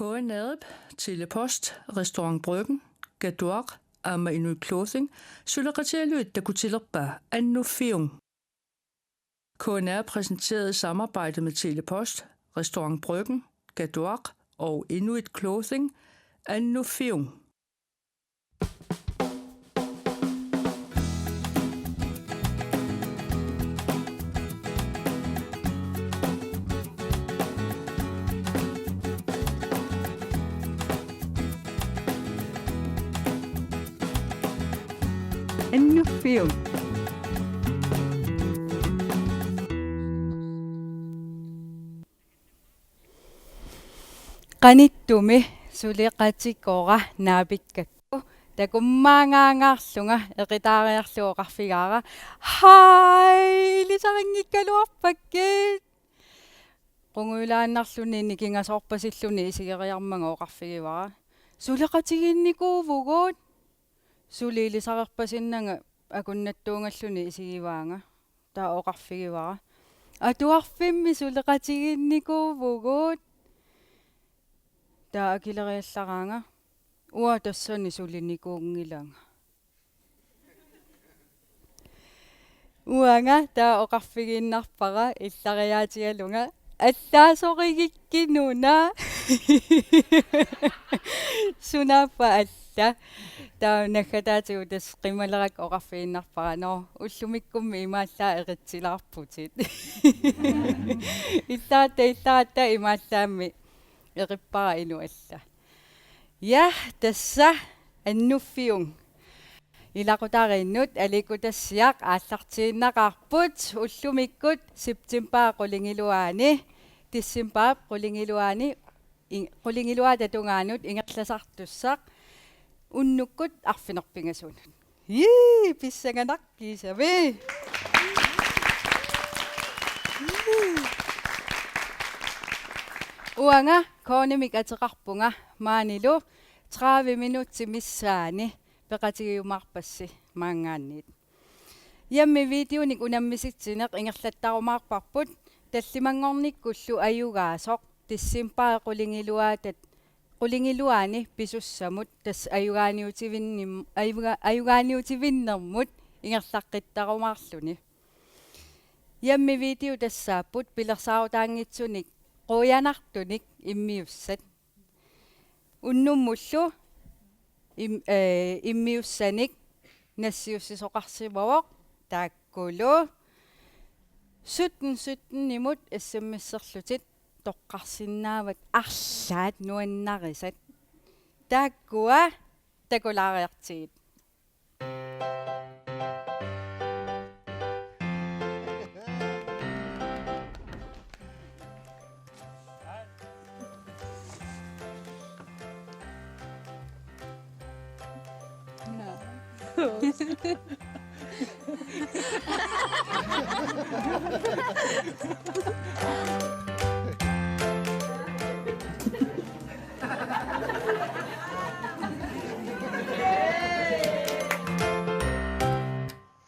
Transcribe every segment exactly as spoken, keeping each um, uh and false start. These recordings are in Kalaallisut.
K N R-ip, Tele-Post, Restaurant Bryggen, Gaduaq aamma Inuit Clothing suleqatigalugit takutilerpaa Annuffiung. K N R præsenteret i samarbejde med Tele-Post, Restaurant Bryggen, Gaduaq og Inuit Clothing, Annuffiung. Annuffiung. Qanittumi suleqatikora naapikkakku takummaangaangaarlunga eqitaariarlugu oqarfigaara: Haj, ilisarinngikkaluarpakkit. Qungujulaannarluni nikingasoorpasilluni isigeriarmanga oqarfigivara: Suleqatigiinnikuuvugut. Suli ilisarerpasinnanga akunnattuungalluni isigivaanga. Taava oqarfigivara: Atuarfimmi suleqatigiinnikuuvugut. Taava akileriallaraanga: Uanga tassani sulinikuunngilanga. Uanga taava oqarfigiinnarpara illariaatigalunga: Allaasorigikkinuna. Sunaaffa alla? Taava naggataatigut tassa qimalerakku oqarfigiinnarpara: Nå, ullumikkummi imaallaat eqitsilaarputit. Illaratta, illaratta imaallaammi eqippara inuk alla. Ja, tassa Annuffiung. Ilaqutariinnut aliikkutassiaq aallartiinnaqaarput ullumikkut septembarip qulingiluaani, decembarip qulingiluaani, i-, qulingiluata tungaanut ingerlasartussaq unnukkut arfineq-pingasunut. Ii, pissanganaq kiisami. Uanga K N R-imik ateqarpunga maanilu tredive minutsit missaanni peqatigiumaarpassi maanngaanniit. Hjemmevideonik unammisitsineq ingerlattarumaarparput tallimanngornikkullu ajugaasoq decembarip qulingiluaatat-, qulingiluaani pisussamut, tassa ajugaaniutivinnim-, ajuga-, ajugaaniutivinnermut ingerlaqqittarumaarluni. Hjemmevideo tassaapput pilersaarutaanngitsunik quianartunik immiussat. Unnummullu im-, eh, immiussanik nassiussisoqarsimavoq taakkulu. Sytten sytten-imut S M S-erlutit toqqarsinnaavat arlaat nuannarisat. Taakkua takulaariartigit.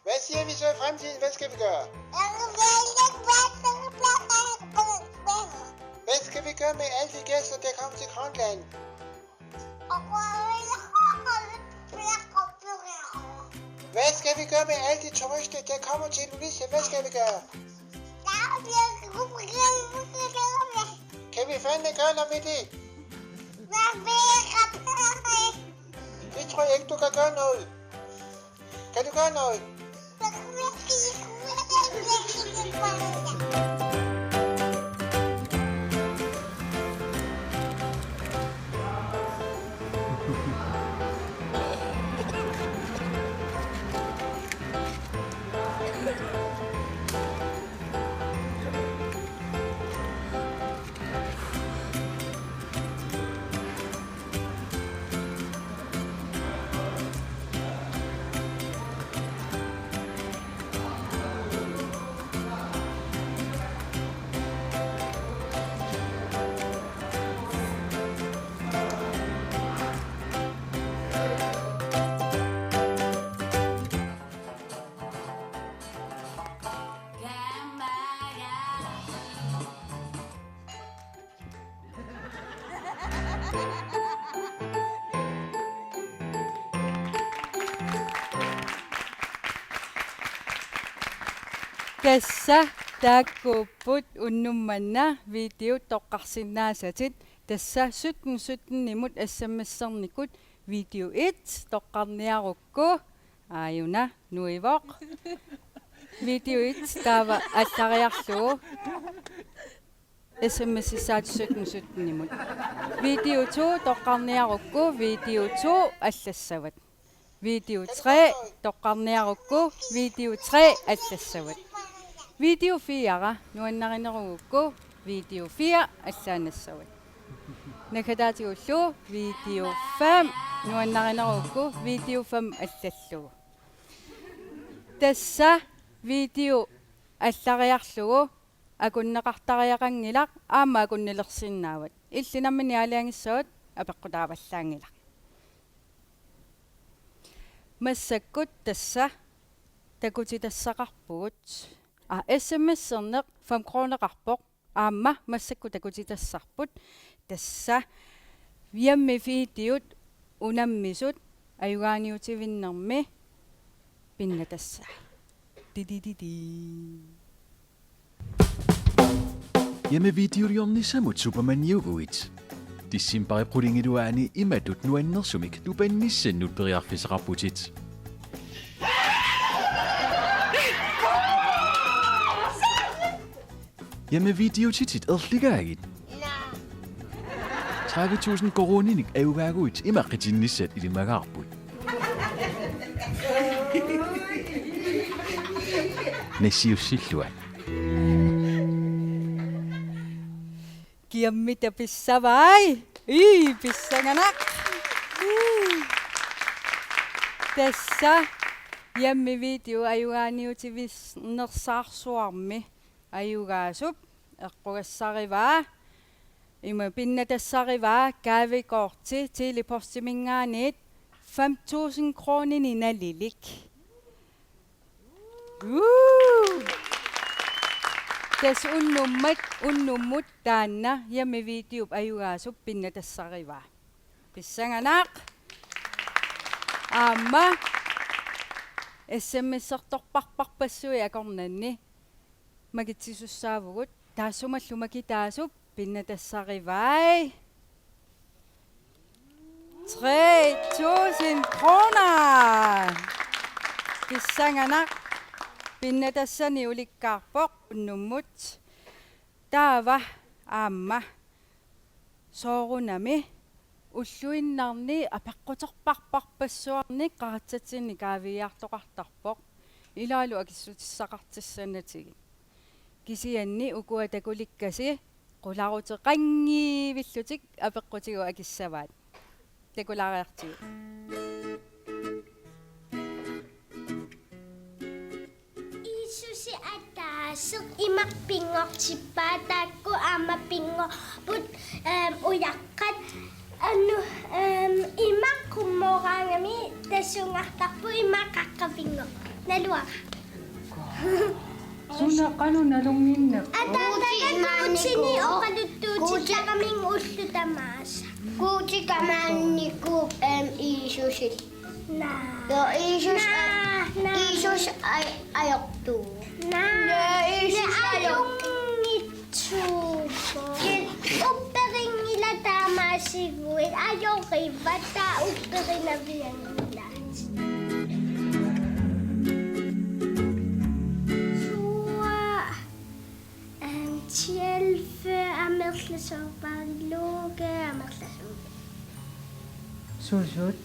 Hvad siger vi så i fremtiden? Hvad skal vi gøre? Hvad skal vi gøre med alle de gæster, der kommer til Grønland? Hvad skal vi gøre med alle de turister, der kommer til Ilulissat? Hvad skal vi gøre? Kan vi fandme gøre noget ved det? Det tror jeg ikke, du kan gøre noget. Kan du gøre noget? Tassa taakkuupput unnuk manna videot toqqarsinnaasatit, tassa sytten sytten-imut S M S-ernikkut video et toqqarniarukku, aajuna nuivoq. Video et taava allariarlugu S M S-issaatit sytten sytten-imut. Video to toqqarniarukku, video to allassavat. Video tre toqqarniarukku, video tre allassavat. Video fire nuannarinerugukku, video fire allaannassavat. Naggataatigullu video fem nuannarinerugukku, video fem allallugu. Tassa video allariarlugu akunneqartariaqanngilaq, aamma akunnilersinnaavat. Illit nammineq aalajangissavat, apeqqutaavallaanngilaq. Massakkut tassa takutitassaqarpugut. Aa, S M S-erneq fem kroneqarpoq. Aamma massakkut takutitassarput. Tassa hjemmevideot unammisut ajugaaniutivinnermi pinnatassaat. Di, di, di, di. Hjemmevideoliornissamut Supermaniuguit. Decembarip qulingiluaani imatut nuannersumik tupannissannut periarfissaqarputit. Hjemmevideotitit erligaagit. Tredive tusind koruuninik ajugaaguit ima qitinnissat ilimagaarput. Nassiussilluat. Kiammita pissavai. Ii, pissanganaq. Ii. Tassa hjemmevideo ajugaaniutivinnersaarsuarmi ajugaasup eqqugassarivaa, ima pinnatassarivaa, gavekorti Tele-Postiminngaanniit fem tusind kroninik nalilik. Woo! Tassa unnummat, unnummut taanna hjemmevideop ajugaasup pinnatassarivaa. Pissanganaq. Aamma S M S-ertorparparpassuit akornanni makitsisussaavugut, taassumalu makitaasup pinnatassarivai. Tre tusind kroner. Pissanganaq, pinnatassanik ulikkaarpoq unnummut. Taava aamma soorunami ulluinnarni apeqquterparparpassuarnik qaratsatsinnik kaaviiaartoqartarpoq, ilaalu akissutissaqartissanatigit. Kisianni ukua takulikkasi qularuteqanngivillutik apeqqutigut akissavaat. Takulaariartigu. Iisusi ataaseq imaq pinngortippaat, taakku aamma pinngorput, ehm, ujaqqat. Anu, ehm, imaq qummoraangami tassungartarpoq, imaq qaqqat pinngorput. Naluara. Suna qanoq nalunnginnakku? Ataatama Guutini oqaluttuutittaqamiuk ullut tamaasa. Guuti kamaannikuuvoq, ehm, Iisusi. Naa. Joo, Iisus, naa, naa. Iisus aj-, ajortuuvoq. Naa. Naa, Iisus ajor-, ajunngitsuuvoq. Ki-, upperinngilaq taamaasiguit, ajorivaat, taava upperinavianngilaat. Sua. Ehm, Tjelfø amerlasoorpara, Luke amerlasoorpara. Suusut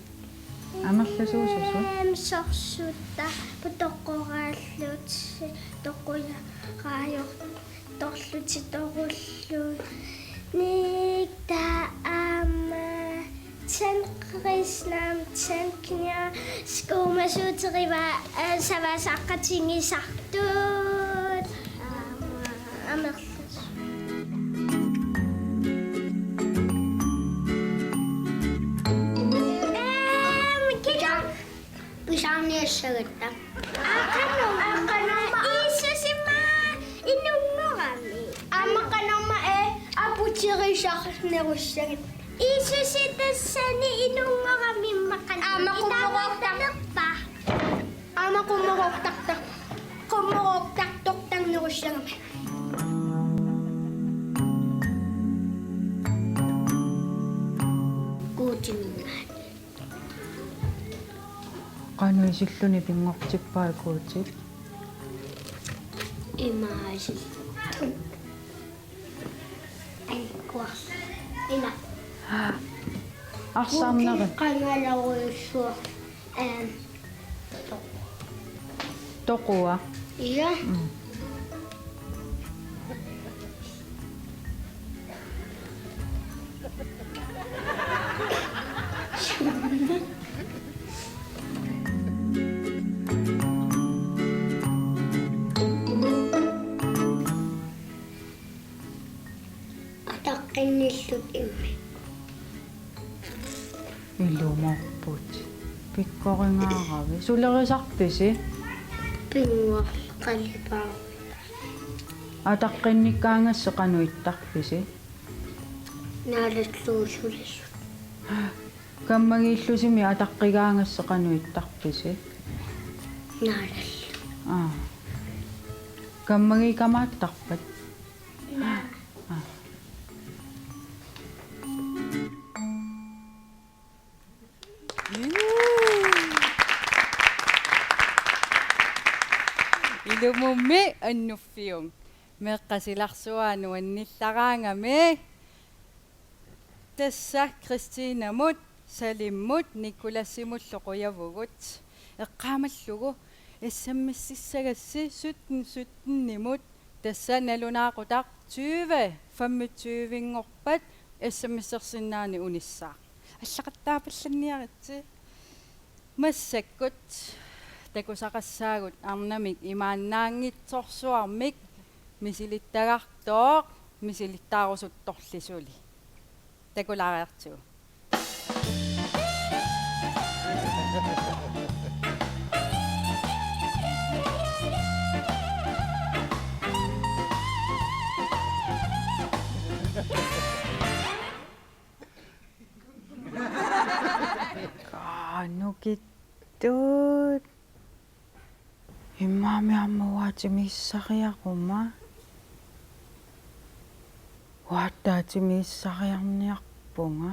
amerlasuususut? Ehm, sorsuttarput toqqoraallutik, toqqoraajuartorlutik, torullutik. Nik taama. Tandkrisnam, tandknia, skuumasuuterivaa, eh, savaasaqqatigisartut. Aamma, amerlasuut. Ehm, kika-, Pisarniassagatta. Aqanum-, aqanumma. Iisusi immaqa inunngorami. Aamma qanormaa, ee, aputerisarnerussagatta. Iisusi tassani inunngorami immaqa. Aamma qummoroortar-, itaartarpa. Aamma qummoroortartar-, qummoroortartorta. Guutiminngaanniit. Qanoq isilluni pinngortippai Guutip? Imaasilluni. Ankuar. Ila. Arsarneri. Qangalorujussuaq. Ehm. Toqua. Ja. Mm. Ataqqinnillutit immikkut. Ilumoorputit. Pikkoringaaravit. Sulerisarpisi? Pinnguarlu qalipaat. Ataqqinnikkaangassi qanoq ittarpisi? Naalallugu sulisut. Kammagiillusimi ataqqigaangassi qanoq ittarpisi? Naalallugu. Aa. Kammagiikamaattarpat? Aa. Ilumummi annuffiung. Meeqqat silarsuaa nuannillaraangami. Tassa Kristinamut, Salimmut, Nikolassimullu qujavugut. Eqqaamallugu S M S-issagassi sytten sytten-imut, tassa nalunaaqutaq tyve femogtyve-nngorpat S M S-ersinnaaneq unissaaq. Allaqattaapallanniaritsi. Massakkut takusaqassaagut arnamik imaannaanngitsorsuarmik misilittagartooq misilittaarusuttorli suli. Takulaariartigu. Qaa, nukittut. Immaqa aamma uatsimiissariaquma. Uatsimiissariarniarpunga.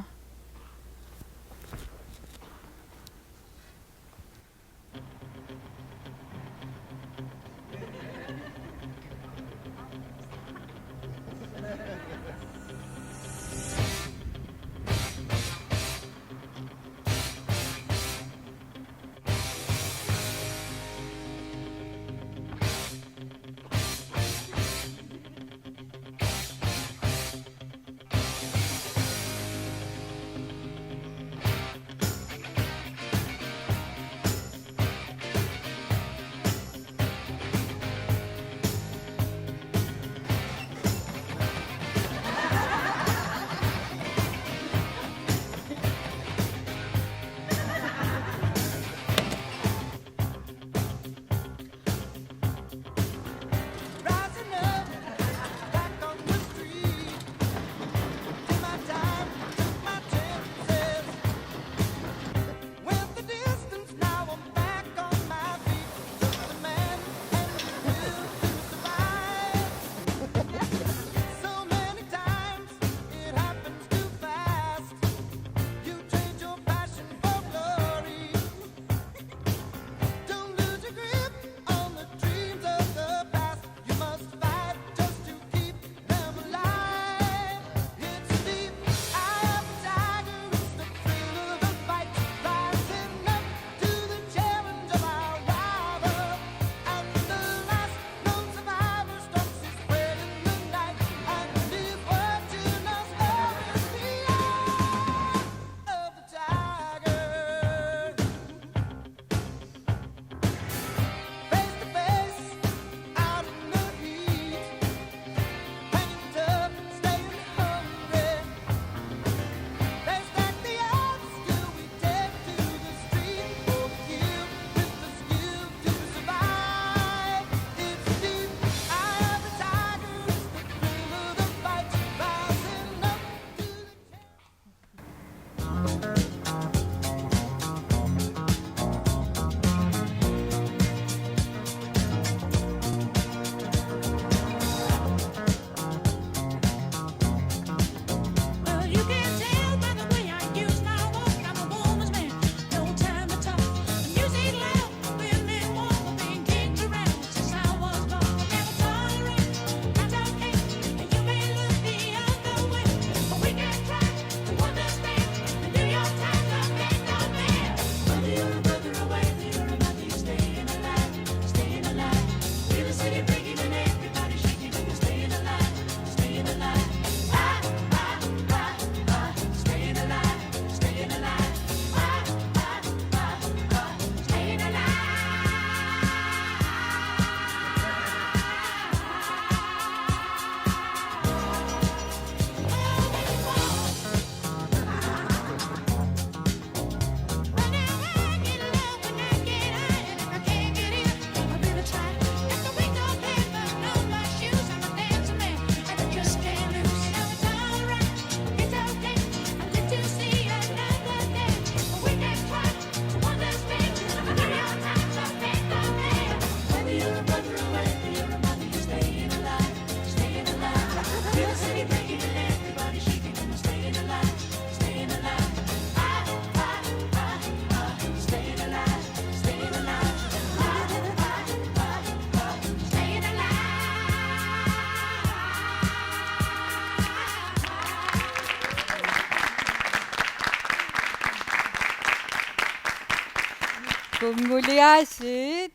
Kunnguliaasiit.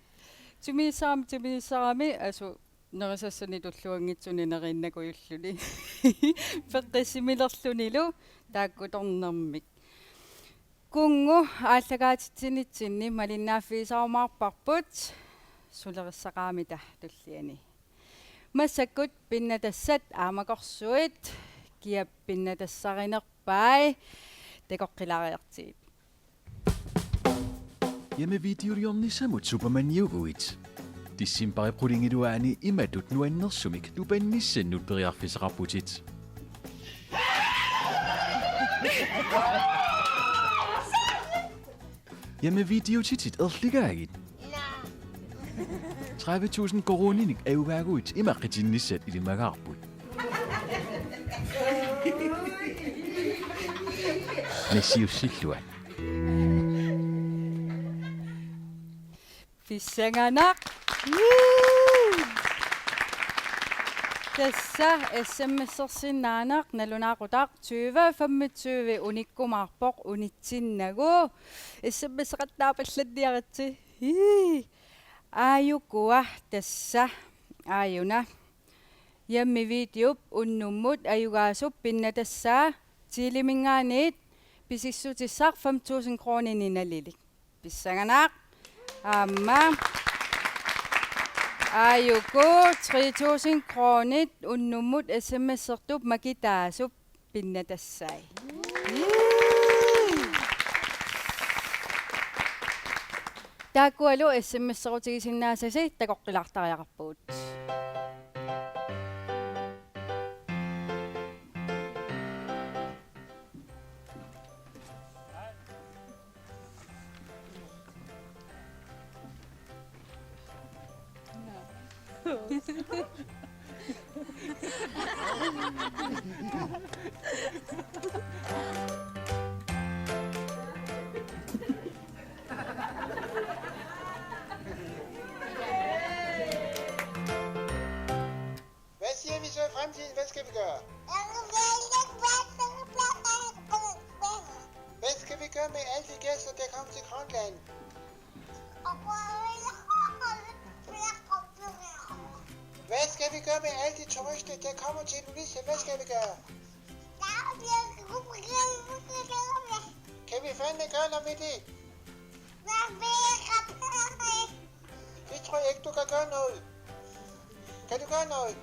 Tumiissaram, tumiissaramik, asu, nerisassanik tulluanngitsuni neriinnakujulluni. Peqqissimilerlunilu taakkutornermik. Kunngu aallakaatitsinitsinni malinnaaffigisarumaarparput sulerissaqaramita tulliani. Massakkut pinnatassat aamma korsuit, kia pinnatassarinerpai, takoqqilaariartigit. Hjemmevideoliornissamut Supermaniuguit. Decembarip qulingiluaani imatut nuannersumik tupannissannut periarfissaqarputit. Hjemmevideotitit erligaagit. Tredive tusind koruuninik ajugaaguit imaq qitinnissat ilimagaarput. Nassiussilluat. Pissanganaq. Tassa S M S-ersinnaaneq nalunaaqutaq tyve femogtyve unikkumaarpoq unitsinnagu. S M S-eqattaapallanniaritsi. Ii. Aajukua tassa. Aajuna. Hjemmevideop unnummut ajugaasup pinnatassaa Telemiminngaanniit pisissutissaq fem tusind kroninik nalilik. Pissanganaq. Aamma. Aajuku tre tusind kronit unnummut S M S-ertup makitaasup pinnatassai. Taakkualu S M S-erutigisinnaasasi takoqqilaartariaqarpugut. Hvad siger vi så i fremtiden? Hvad skal vi gøre? Hvad skal vi gøre med alle de gæster, der kommer til Grønland? Hvad skal vi gøre med alle de turister, der kommer til Ilulissat? Hvad skal vi gøre? Kan vi fandme gøre noget ved det? Det tror jeg ikke, du kan gøre noget. Kan du gøre noget?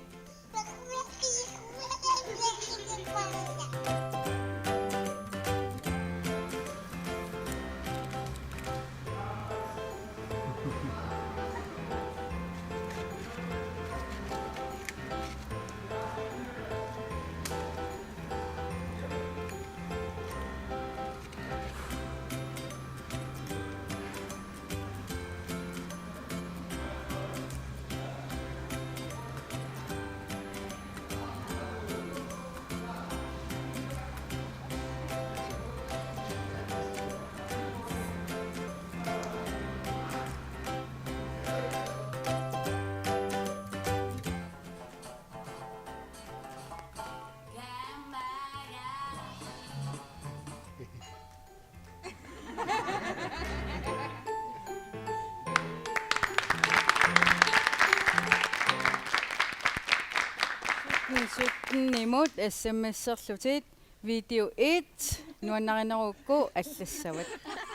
Sytten imut S M S-erlutit video et nuannarinerugukku allassavat.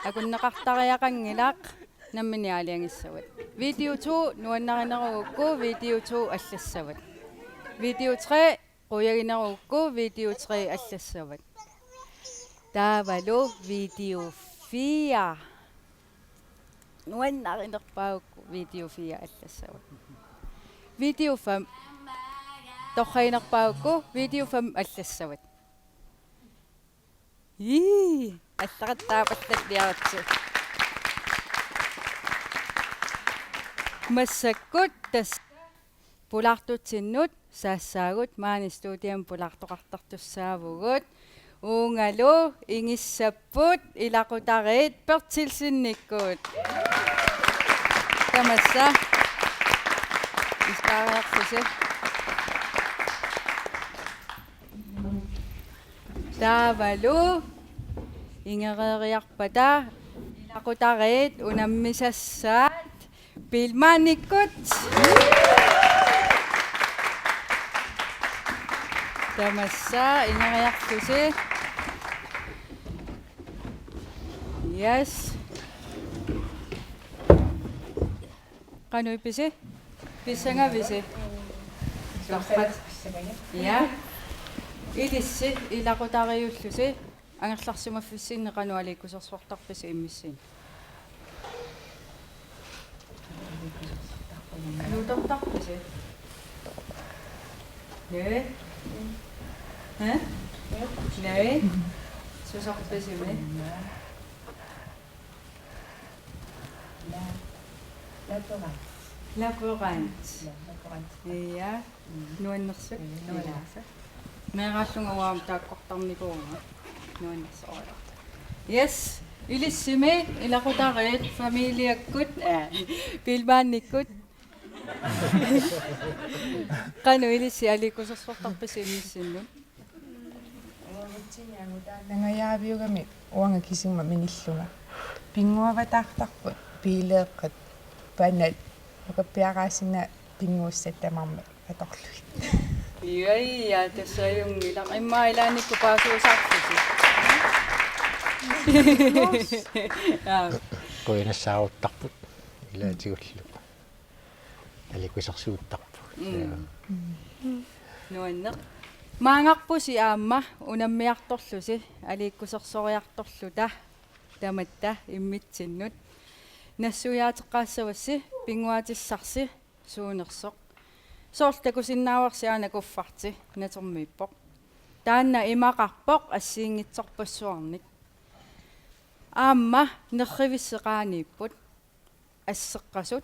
Akunneqartariaqanngilaq nammineq aalajangissavat. Video to nuannarinerugukku video to allassavat. Video tre qujaginerugukku video tre allassavat. Taavalu video fire nuannarinerpaagukku video fire allassavat. Video fem torraginerpaagukku video fem allassavat. Ii, allaqattaapallanniaritsi. Massakkut tassa pulaartutsinnut saassaagut, maani studiami pulaartoqartartussaavugut. Uungalu ingissapput ilaqutariit Berthelsennikkut. Tamassa. Istaariarlusi. Taavalu ingereeriarpata Ilaqutariit unammisassaat Pilmaanikkut. Tamassa, ingeriarlusi. Yes. Qanoq ipisi? Pissangavisi? Tarpat. Ja. Ilissi ilaqutariiullusi angerlarsimaffissinni qanoq aliikkusersortarpisi immissinnut? Nuutortarpisi? Nø? Hæ? Nø? Susorpisimi? La-, laborant. Laborant. Ja, laborant. Ja. Mm. Nuannersut. Ja, nuannersut. Meeraallunga uanga taakkortarnikuuvunga. Nuannersoq. Yes. Ilissimi ilaqutariit familiakkut, aa, Pilmaanikkut. Qanoq ilissi aliikkusersortarpisi immissinnut? Uagutsiniagut taannangajaaviugamik uanga kisima minillunga. Pinnguavataartarput, piileeqqat, panat, nukappiaraassinga pinnguassat tamarmik atorlugit. Ja, ja, tassa ajunngilaq. Immaqa ilaannikkut paasuusaarlusi. Aa. Qujanassaaruttarput ilaatigullu. Aliikkusersuuttarput. Mm. Ja. Nuanneq. Maangarpusi aamma unammiartorlusi aliikkusersoriartorluta tamatta immitsinnut. Nassuiaateqqaassavassi pinnguaatissarsi suunersoq. Soorlu takusinnaavarsi aana kufferti natermiippoq. Taanna imaqarpoq assigiinngitsorpassuarnik. Aamma nerrivissi qaaniipput. Asseqqasut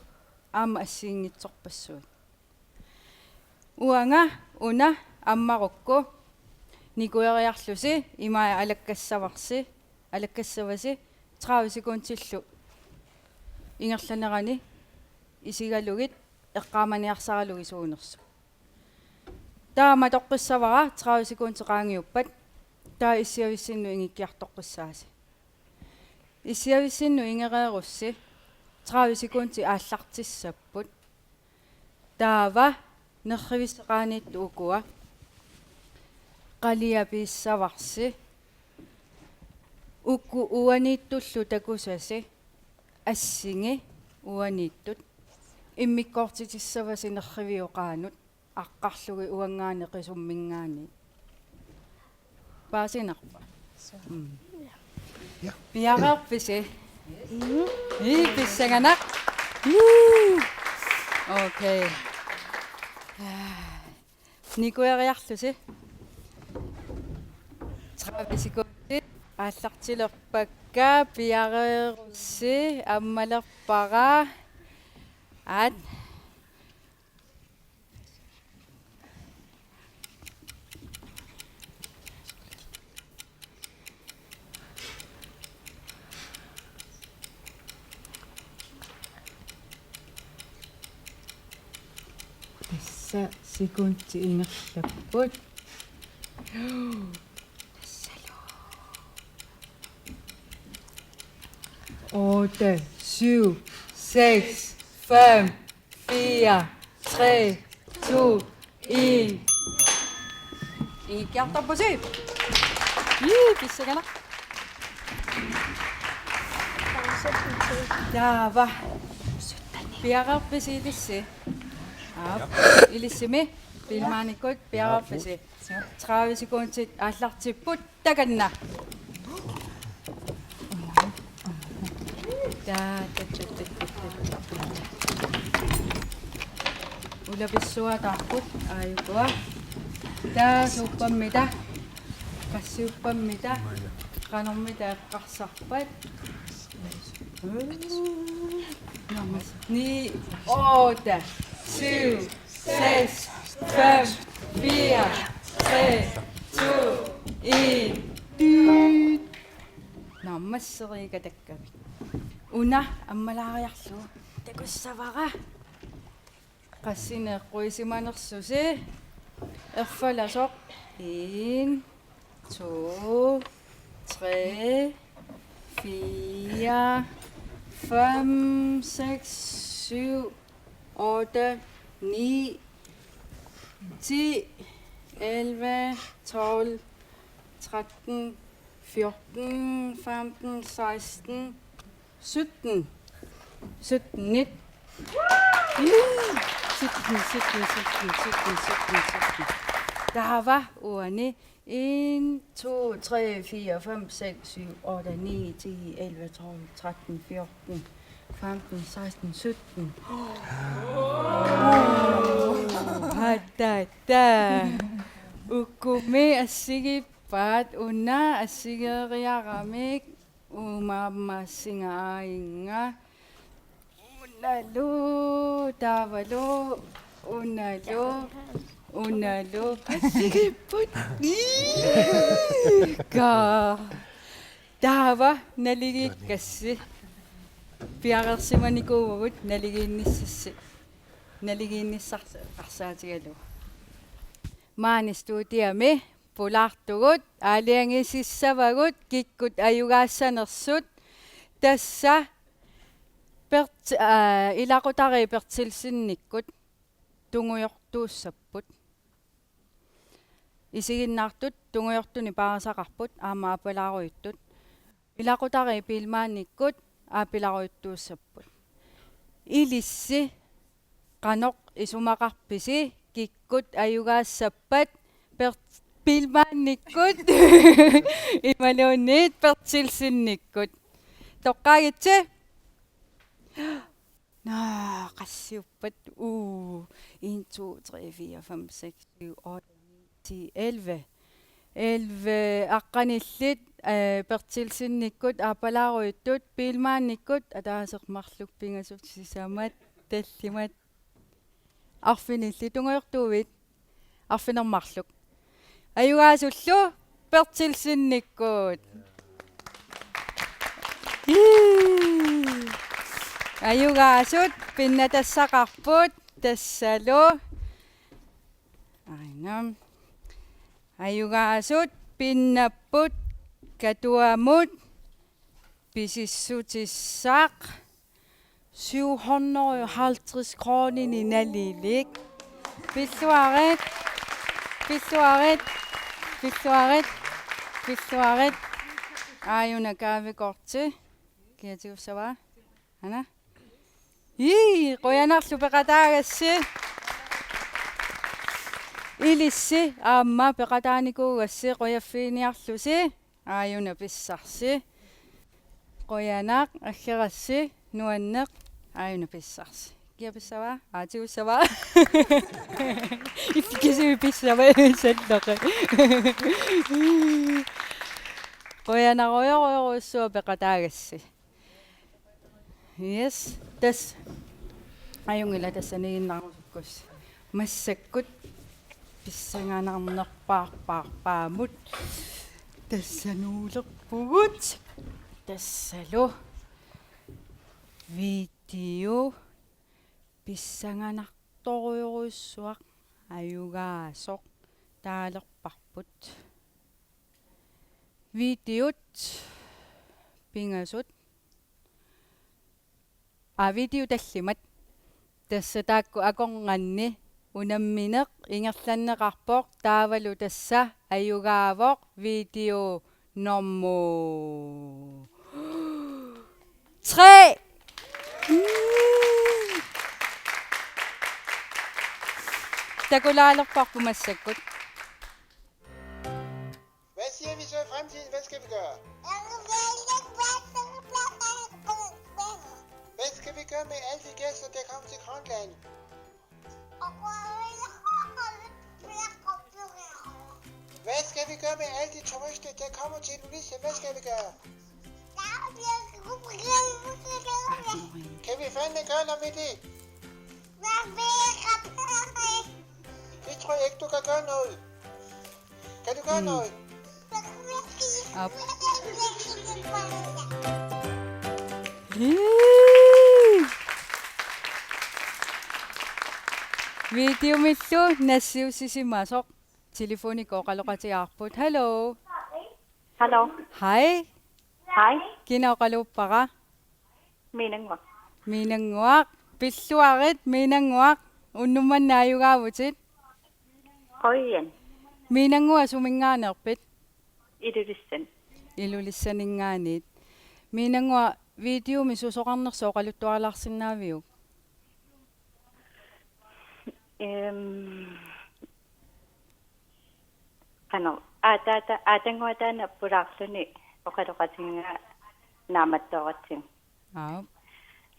aamma assigiinngitsorpassuit. Uanga una ammarukku nikueriarlusi imaat alakkassavarsi, alakkassavasi tredive sekundillu ingerlanerani isigalugit eqqaamaniarsaralugit suunersut. Taava matoqqissavara tredive sekundit qaangiuppat, taava issiavissinnut ingikkiartoqqissaasi. Issiavissinnut ingereerussi tredive sekundit aallartissapput. Taava nerrivissi qaaniittut ukua qaliapiissavarsi. Uku uaniittullu takusasi, assingi uaniittut, immikkoortitissavasi nerriviup qaanut aqqarlugit uanngaanniit qisumminngaanniit. Paasinarpa? Mm. Ja. Piareerpisi? Ii, pissanganaq. Ii. Okay. Nikueriarlusi. Tredive sekundit aallartilerpakka, piareerussi ammalerpara. Aat. Tassa sekundit ingerlapput. Tassalu. Otte, syv, seks, fem, fire, tre, to, en. Ingikkiartorpusi. Ii, pissanganaq. Taava. Piareerpisi ilissi? Aap. Ilissimi. Pilmaanikkut piareerpisi? Tredive sekundit aallartipput. Takanna. Ta, ta, ta. Ulapissuataarput aajukua. Ta, suuppammita? Qassiuppammita? Qanormita eqqarsarpat? Ni, otte, syv, seks, fem, fire, tre, to, en. Duut. Naammasseriikatakkavit. Una ammalaariarlugu takussavara. Qassinik eqquisimanersusi? Erfalasoq. En, to, tre, fire, fem, seks, syv, otte, ni, ti, elleve, tolv, tretten, fjorten, femten, seksten, sytten. Sytten, nitten. Sytten, sytten, sytten, sytten, sytten, sytten. Taava uani en, to, tre, fire, fem, seks, syv, otte, ni, ti, elleve, tolv, tretten, fjorten, femten, seksten, sytten. Hatata. Ukkumi assigiippat, una assigeeriaramik, uummaammassinnga aajunga. Unalu, taavalu, unalu, unalu, assigiipput. Iika. Taava naligiikkassi. Piareersimanikuuvugut naligiinnissassi. Naligiinnissarsi arsaatigalugu. Maani studiami pulaartugut, aalajangiisissavagut kikkut ajugaassanersut, tassa Bert-, aa, ilaqutariit Berthelsennikkut tungujortuussapput. Isiginnaartut tungujortunik paarisaqarput aamma aappalaarujuttut. Ilaqutariit Biilmannikkut aappilaarujuttuussapput. Ilissi qanoq isumaqarpisi, kikkut ajugaassappat Bert-, Biilmannikkut imaluunniit Berthelsennikkut? Toqqaagitsi? Naa, qassiuppat? Uu, en, to, tre, fire, fem, seks, syv, otte, ni, ti, elleve. Elleve aqqanillit, eh, Berthelsennikkut aappalaarujuttut, Biilmannikkut ataaseq marluk pingasut sisamat tallimat. Arfinillit tungujortuuit? Arfineq-marluk. Ajugaasullu Berthelsennikkut. Ii. Ajugaasut pinnatassaqarput tassalu. Aajuna. Ajugaasut pinnapput Katuamut pisissutissaq syv hundrede og halvtreds krooninik nalilik. Pilluarit, pilluarit, pilluarit, pilluarit. Aajuna gavekorti. Kia tigussava? Ana? Ii, qujanarlu peqataagassi. Ilissi aamma peqataanikuugassi, qujaffiginiarlusi. Aajuna pissarsi. Qujanaq, aggerassi, nuanneq, aajuna pissarsi. Kia pissava? Aa, tigussava? Iffik, kisimi pissava, salloqi. Qujanarujorujussuaq peqataagassi. Yes, tassa. Ajunngilaq, tassaniiginnarusukkussi. Massakkut pissanganarnerpaarpaarpaamut. Tassa nuulerpugut. Tassalu. Video. Pissanganartorujussuaq ajugaasoq taalerparput. Videot pingasut. Aa, video tallimat. Tassa taakku akornanni unammineq ingerlanneqarpoq, taavalu tassa ajugaavoq video nummer tre. Takulaalerparput massakkut. Hvad siger vi så i fremtiden? Hvad skal vi gøre? Hvad skal vi gøre med alle de gæster, der kommer til Grønland? Hvad skal vi gøre med alle de turister, der kommer til Ilulissat? Hvad skal vi gøre? Kan vi fandme gøre noget ved det? Det tror jeg ikke, du kan gøre noget. Kan du gøre noget? Aap. Ii. Videomillu nassiussisimasoq, telefonikka oqaloqatigaarput. Hallo. Hallo. Hej. Hej. Kina oqaluuppara? Miinannguaq. Miinannguaq. Pilluarit Miinannguaq. Unnuk manna ajugaavutit. Qujan. Miinannguaq suminngaanneerpit? Ilulissani. Ilulissaninngaanniit. Miinannguaq, videomi susoqarnersoq oqaluttuarilaarsinnaaviuk? Ehm, qanoq, aataata-, aatannguaq taanna pulaarluni oqaloqatigaa naammattooratsigu. Aap.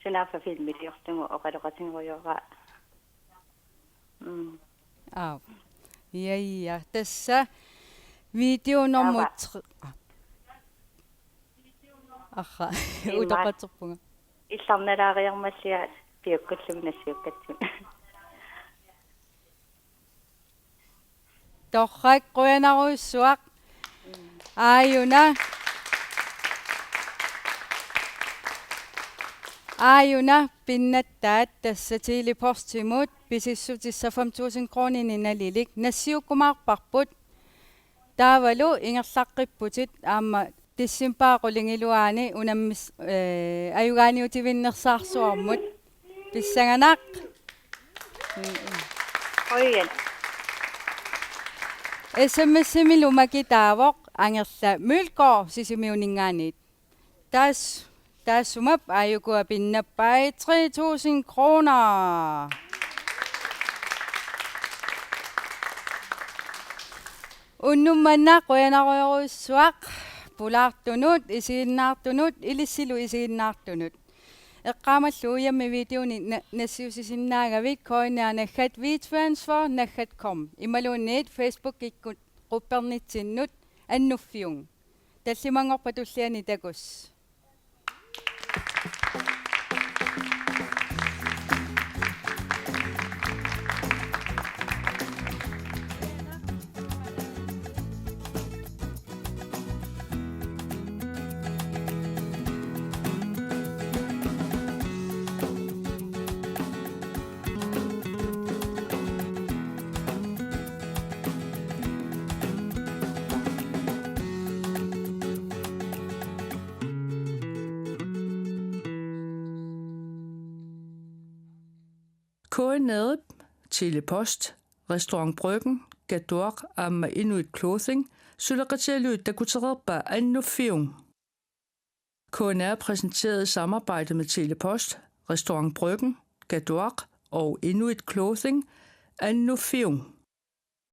Sunaaffa filmiliorlugu oqaloqatigerujoraa. Mm. Aap. Ja, ja. Tassa video nummer Aava. Tre. Ah. Arra. Immaqa. Utoqqatserpunga. Illarnalaariarmallia piukkullugu nassiukkatsigu. Torrak, qujanarujussuaq. Aajuna. Aajuna pinnattaat tassa Tele-Postimut pisissutissat fem tusind kroninik nalilik nassiukkumaarparput. Taavalu ingerlaqqipputit aamma decembarip qulingiluaani unammis-, ee, ajugaaniutivinnersaarsuarmut. Pissanganaq. Qujan. S M S-imilu makitaavoq Angerla Mølgaard Sisimiuninngaanniit. Taas-, taassuma aajukua pinnappai tre tusind kroner. Unnuk manna qujanarujorujussuaq pulaartunut, isiginnaartunut, ilissilu isiginnaartunut. Eqqaamallugu ujammik videoni na-, nassiussisinnaagavit K N R naggat WeTransfer naggat com imaluunniit Facebookikkut quppernitsinnut Annuffiuq. Tallimanngorpat tulliani takuss. K N R-ip, Tele-Post, Restaurant Bryggen, Gaduaq aamma Inuit Clothing suleqatigalugit takutereerpaa Annuffiuq. K N R præsenteret i samarbejde med Tele-Post, Restaurant Bryggen, Gaduaq og Inuit Clothing, Annuffiuq.